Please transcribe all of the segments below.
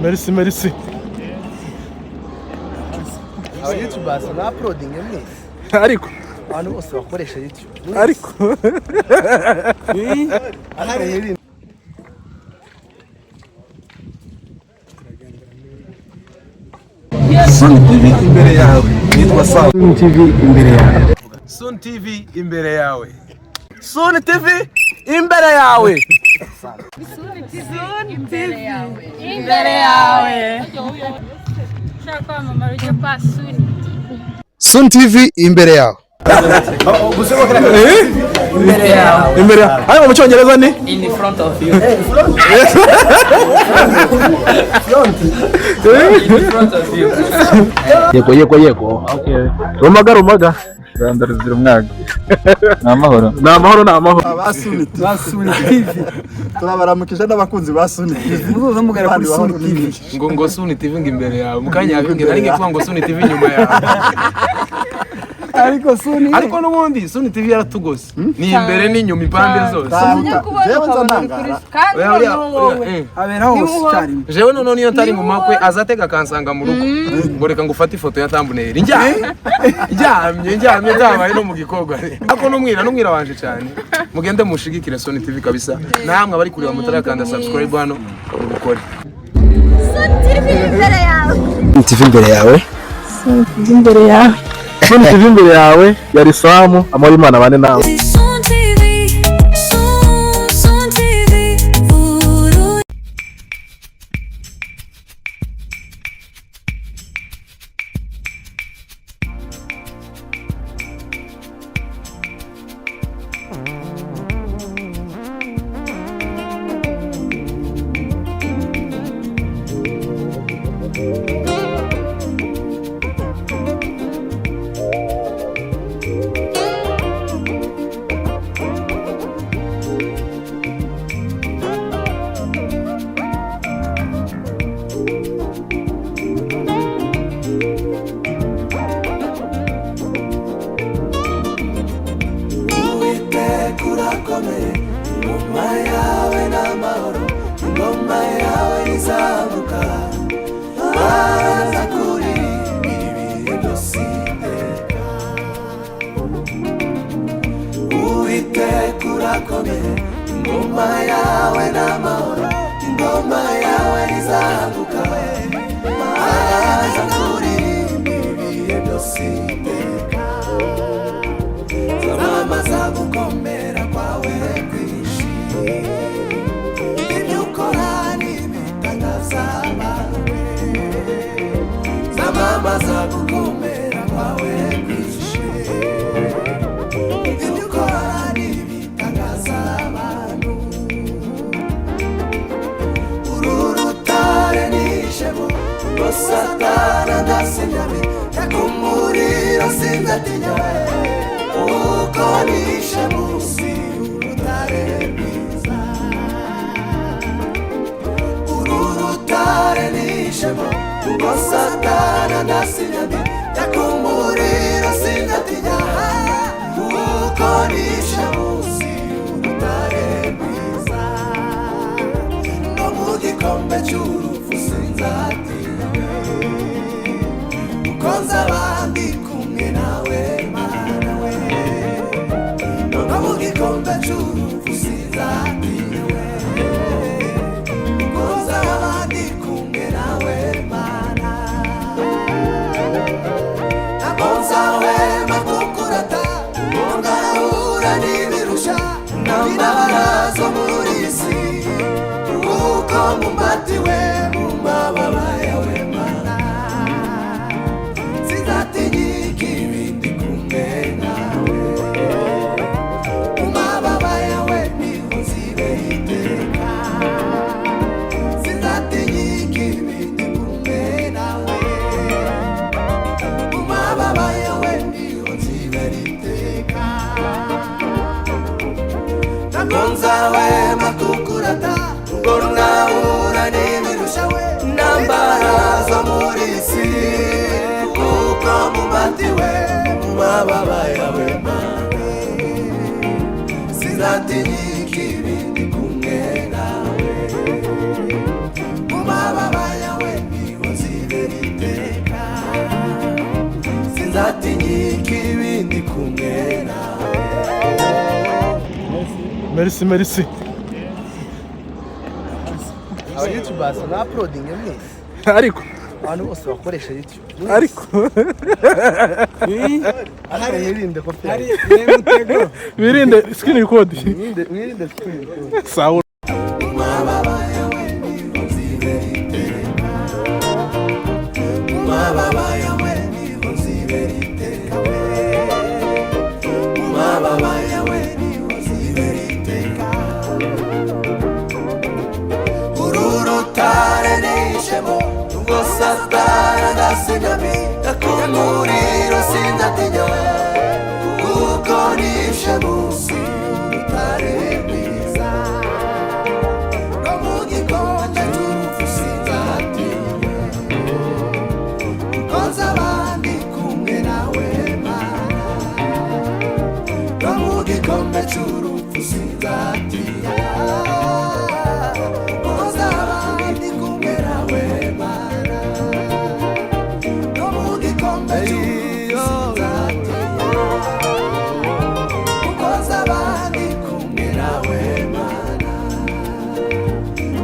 Merci, merci. Aba YouTubers na uploading mwese. Ariko Abantu bose bakoresha YouTube. Ariko Ariko Sun TV imbere yawe, nitwa Sam. Sun TV imbere yawe. Sun TV imbere yawe. Sun TV imbere yawe. Imbere yawe. Ushaka kwamamara ujye kwa Suni. Sun TV imbere yawe. Imbere yawe, imbere yawe. Ariko mu Cyongereza ni In front of you. In front of you. Yego, yego, yego. Rumaga, rumaga. Rwanda ruzira umwaga. Ni amahoro. Ni amahoro, ni amahoro. Ba Suni TV turabaramukije n'abakunzi ba Suni TV. Muzoza mugera kuri Sun TV. Ngo Suni TV ngo imbere yawe. Mukanya yabingira ari kuvuga ngo Suni TV inyuma yawe. Ariko Suni Ariko n'ubundi Suni TV yaratugose. Ni imbere n'inyuma, impande zose. Ujya kubona ukabona uri kuri kandi Oya, oya, noneho oya, wowe eh. abera hose icyarimwe. Jewe noneho niyo ntari mu makwe, azatega akansanga mu rugo ngo reka ngo ufate ifoto ya thumbnail. Njyamye, njyamye, njyamye, byabaye no mu gikorwa. Ariko n'umwira wanje cyane, mugende mushigikire Sony TV kabisa. Namwe abari kureba mutarakanda subscribe hano, mubikore. Suni TV imbere yawe. Sun TV imbere yawe. Sun TV imbere yawe. Sun TV imbere yawe. Yari Samu amahoro, Imana bane nawe. Sun TV, Sun, Sun TV, Uru. Uwiteka urakomeye, ingoma yawe ni amahoro, ingoma yawe izamuka baza kuri ibihe byose iteka. Uwiteka urakomeye, ingoma yawe ni amahoro, ingoma yawe izamuka baza kuri ibihe byose iteka. Zamamaza gukomera kwawe kwinshi, ibyo ukora n'ibitangaza bawe. Zamamaza gukomera kwawe kwinshi, ibyo ukora n'ibitangaza abantu. Uru rutare nishemo ngo Satana ndasinyame yakumuriro, singatinya kuko nishe munsi y'urutare rwiza. Uru rutare nishemo ngo Satana ndasinyame yakumuriro, singatinya kuko nishe munsi y'urutare rwiza. No mu gikombe cy'urupfu sinzatinya, kuko nzaba ndi kumwe nawe, Mana we. No mu gikombe cy'urupfu sinzatinya, kuko nzaba ndi kumwe nawe, Mana. Ntabwo nzahwema kukurata, ngo ngahura n'ibirusha n'intambara zo muri iyi si, kuko mumbatiwe mu mababa yawe, Mana. Sinzatinyika ibindi, kumwe nawe mu mababa yawe niho nzibera iteka. Sinzatinyika ibindi, kumwe nawe mu mababa yawe niho nzibera iteka. Ntabwo nzahwema kukurata, ngo runahura n'ibirusha we intambara zo muri iyi si, kuko mumbatiwe mu mababa yawe, Mana. Sinzatinyika ibindi, kumwe nawe mu mababa yawe. kumwe nawe. Merci, merci. Aba youtubers na uploading mwese. Ariko Abantu bose bakoresha YouTube. Ariko ariko mwirinde copyright. Wirinde screen record. Mwirinde, mwirinde screen record. Sawa. Mababa yawe niho nzibera iteka, mu mababa yawe niho nzibera iteka we, mu mababa yawe niho nzibera iteka. Uru rutare nishemo, nubwo Satani andasigami ndakumuriro, sindatinya kuko nishe munsi y'urutare rwiza. No mu gikombe cy'urupfu sinzatinya, kuko nzaba ndi kumwe nawe Mana. No mu gikombe cy'urupfu sinzatinya, kuko nzaba ndi kumwe nawe Mana. No mu gikombe cy'urupfu sinzatinya, kuko nzaba ndi kumwe nawe Mana.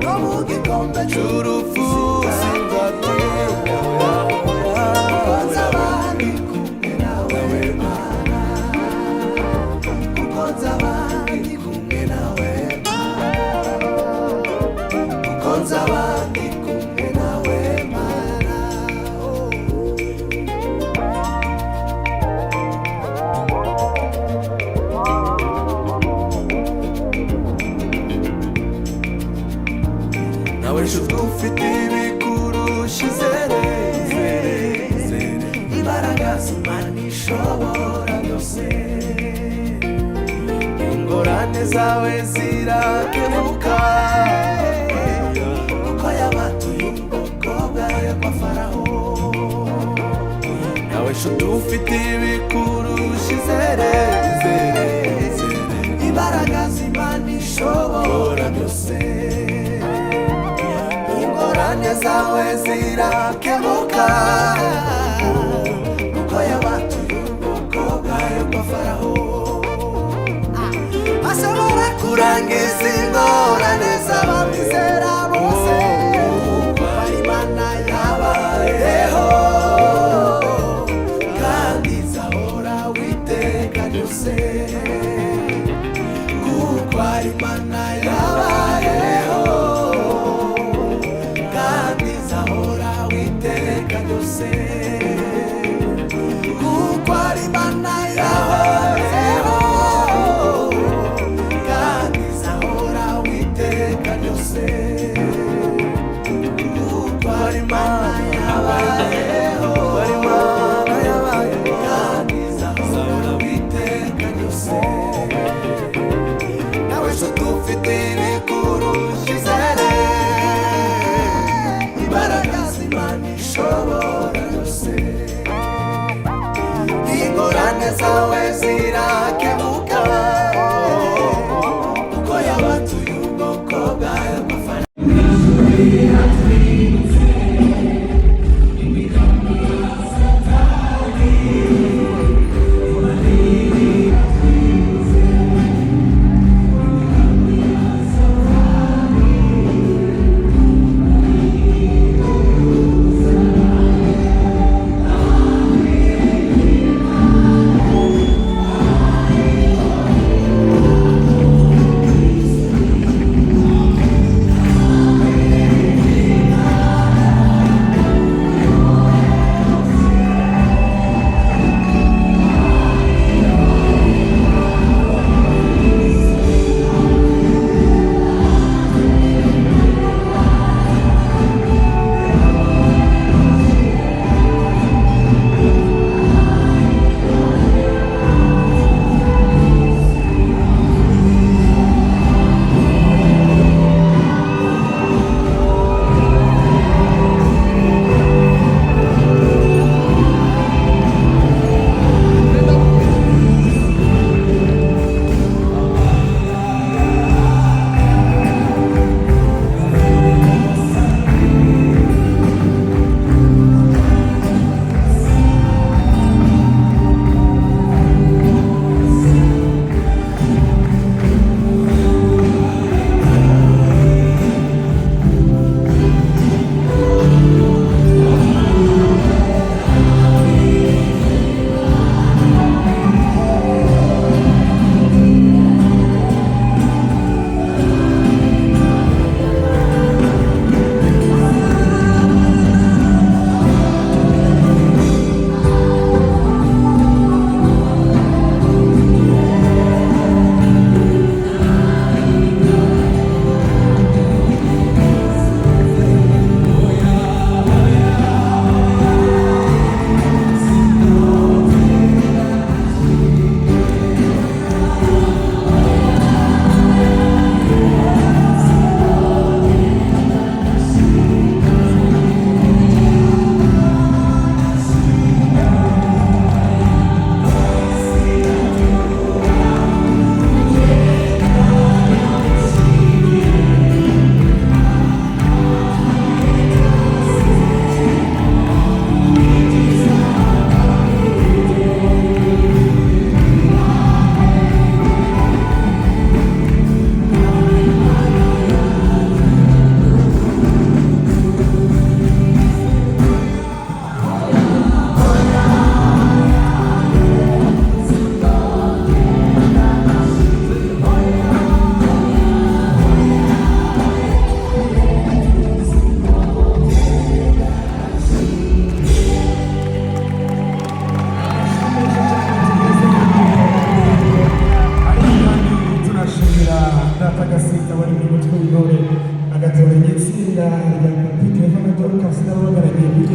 No mu gikombe cy'urupfu sinzatinya, kuko nzaba ndi kumwe nawe Mana, kuko nzaba ndi kumwe nawe Mana, kuko nzaba ndi kumwe nawe Mana. Oh. Nawe nshuti ufite ibikurusha, izere, izere, izere imbaraga z'Imana ishobora byose. Ingorane zawe zirakemuka, kuko yabatuye ubwoko bwayo kwa Farawo. Nawe nshuti ufite ibikurusha, izere, izere, izere imbaraga z'Imana ishobora byose. Ingorane zawe zirakemuka, kuko yabatuye ubwoko bwayo kwa Farawo. Ashobora kurangiza ingorane z'abamwizera bose, kuko ari Imana yabayeho kandi izahora witeka ryose, kuko ari Imana yabayeho kandi izahora witeka ryose, kuko ari Imana yabayeho kandi izahora witeka ryose, kuko ari Imana yabayeho kandi izahora witeka ryose. Nawe nshuti ufite ibikurusha, izere imbaraga z'Imana ishobora byose. Ingorane zawe zirakemuka, kuko yabatuye ubwoko bwayo kwa Farawo.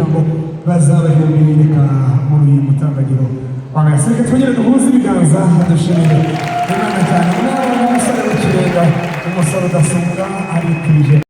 kugira ngo bazabahe biyereka muri uyu mutambagiro wa Mesi. Reka twongere duhuze ibiganza, dushimire Imana cyane. Umwana w'umusore w'ikirenga, umusore udasumbwa, arikwije.